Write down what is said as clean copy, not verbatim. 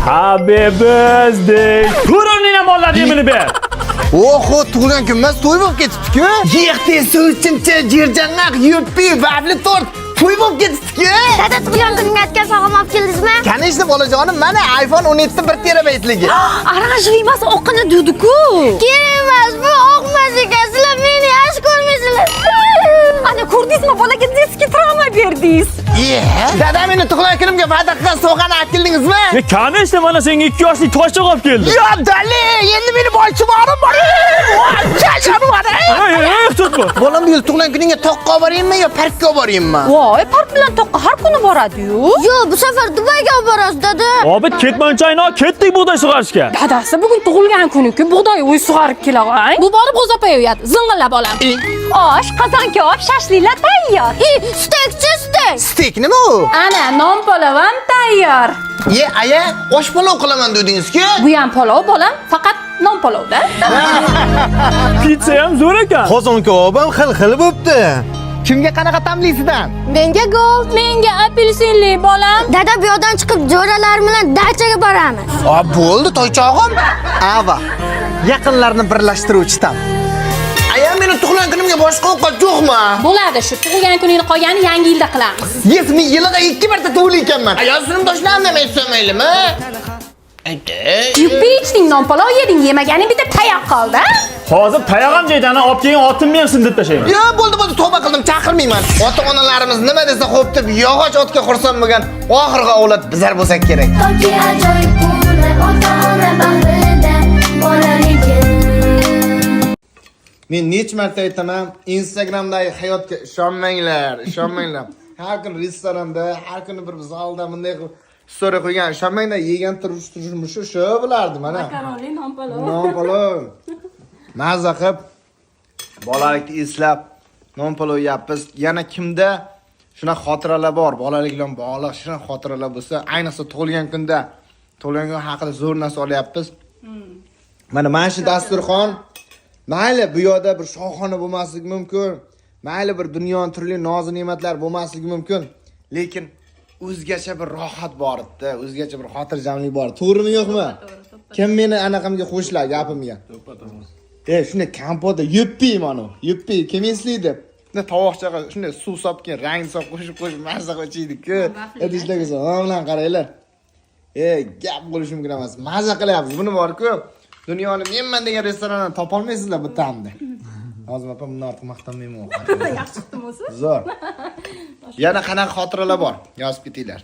Happy birthday. Ko'rimning ham oladi yemini ber. Oho, tug'ilgan kun emas, to'y bo'lib ketibdi-ku. Yexti suv chimcha, jirjang'aq, yuppi, vafli tort. To'y bo'lib ketibdi-ku. Dada, tug'ilgan kuningga aytgan sovg'amni olib keldingizmi? Конечно, bolajonim, mana iPhone 17 1 terabaytligi. Оранжевый emas, oqini dedi-ku. Kerak emas, bu oqmas ekan. Sizlar meni yaxshi ko'rmaysizlar. Ana ko'rdingizmi, bolaga детский travma berdingiz. Dada, meni tug'ilgan kunimga va'da qilgan sovg'ani olib keldingizmi? E, конечно, mana senga 2 yoshli toshchaq olib keldim. Yo, dali, endi meni boychiborim bor. Voy, jonim. Ey, ey, ey, tutma. Bolam, bu yil tug'ilgan kuningga toqqa olib borayinmi yo parkka olib borayinmi? Voy, park bilan toqqa har kuni boradi-yu. Yo'q, bu safar Dubayga olib borasiz, dada. Obid, ketmonchayni ol, ketdik bug'doy sug'arishga. Dadasi, bugun tug'ilgan kuni-ku, bug'doy uy sug'arib kelag'ang. Bu borib g'o'zapoya uyadi, zing'illab olamiz. Osh, qozon kabob, shashliklar tayyor. E, stekchi, stek. Stek nima u? Ana, non palov ham tayyor. Ye, aya, osh palov qilaman dedingiz-ku. Bu ham palov, bolam, faqat non palovda. Pitsa ham zo'r ekan. Qozon kabob ham xil-xil bo'pti. Kimga qanaqa ta'mlisidan? Menga gold, menga apelsinli, bolam. Dada, bu yoqdan chiqib jo'ralarim bilan dachaga boramiz. A, bo'ldi, toychog'im. Ava. Yaqinlarni birlashtiruvchi tam. Aya, meni tug'ilgan kunimga boshqa ovqat yo'qmi? Bo'ladi, shu tug'ilgan kuningni qolgani yangi yilda qilamiz. Yes, men yiliga 2 marta tug'ilgan ekanman. Aya, sinfdoshlarim ham aytsa maylimi? Aytdi. Yuppi ichding, non palov yeding, yemaganing bitta tayoq qoldi. Hozir tayoq ham jeydi, ana olib kelgan otimni ham sindirib tashlayman. Yo, bo'ldi, bo'ldi, tavba qildim, chaqirmayman. Ota-onalarimiz nima desa xo'p deb yog'och otga xursand bo'lgan oxirgi avlod bizlar bo'lsak kerak. Toki ajoyib kunlar ota-ona bag'rida bolaligim. Men necha marta aytaman, Instagramdagi hayotga ishonmanglar, ishonmanglar. Har kuni restoranda, har kuni bir zalda bunday qilib story qo'ygan, ishonmanglar, yegan turish turmushi shu bo'lardi mana. Makaronli non palov. Non palov. Maza qilib bolalikni eslab non palov yeyapmiz. Yana kimda shunaqa xotiralar bor, bolalik bilan bog'liq shunaqa xotiralar bo'lsa, ayniqsa tug'ilgan kunda, tug'ilgan kun haqida zo'r narsa olyapmiz. Mana shu dasturxon, mayli bu yoqda bir shohona bo'lmasligi mumkin, mayli bir dunyoni turli nozi ne'matlar bo'lmasligi mumkin, lekin o'zgacha bir rohat bor edi, o'zgacha bir xotirjamlik bor. To'g'rimi, yo'qmi? Kim meni anaqamga qo'shiladi gapimga? E, shunday kompotda yuppi, mana yuppi kim eslaydi? Shunday tovoqchaga shunday suv solib, keyin rang solib qo'shib qo'shib maza qilib ichaydik-ku. Idishlarga solib, bilan qaranglar. E, gap bo'lishi mumkin emas. Maza qilyapmiz. Buni bor-ku, dunyoni menman degan restorandan topolmaysizlar bu ta'mni. Hozir opa, bundan ortiq maqtanmayman. Yaxshi chiqdimi o'zi? Zo'r. Yana qanaqa xotiralar bor? Yozib ketinglar.